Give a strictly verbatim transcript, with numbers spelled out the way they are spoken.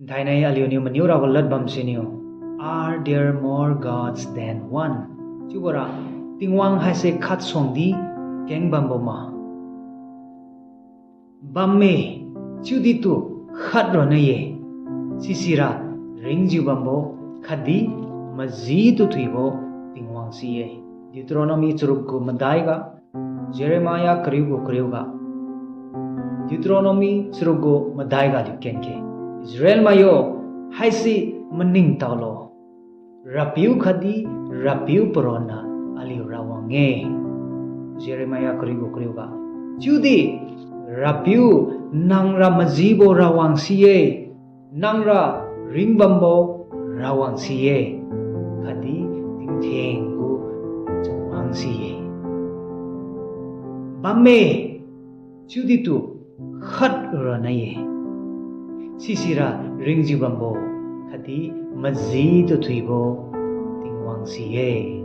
Nthainai aliuniu maniu rabo lad bam siniu, Are there more gods than one? Chiubora, Tingwang haise khat suangdi keng bambo ma? Bamme, chiudi tu khat ronna ye. Sisira ringjiu bambo khatdi majitu thuibo Tingwang si-e. Deuteronomy charuk gu madai ga, Jeremiah kariu gu kariu ga. Deuteronomy charuk gu madai ga liu ken khe. Israel mai yo, haise maningtaolo. RAPIU khatdi RAPIU paronna aliu Rawang-e. Jeremiah kariu gu kariu ga. Chiudi, RAPIU nangra majibo Rawang si-e, nangra ringbambo Rawang si-e, khatdi tingtheng gu Chawang si-e. Bamme, chiudi tu khat ronna ye. Sisira ringjiu bambo khatdi majitu thuibo Tingwang si-e.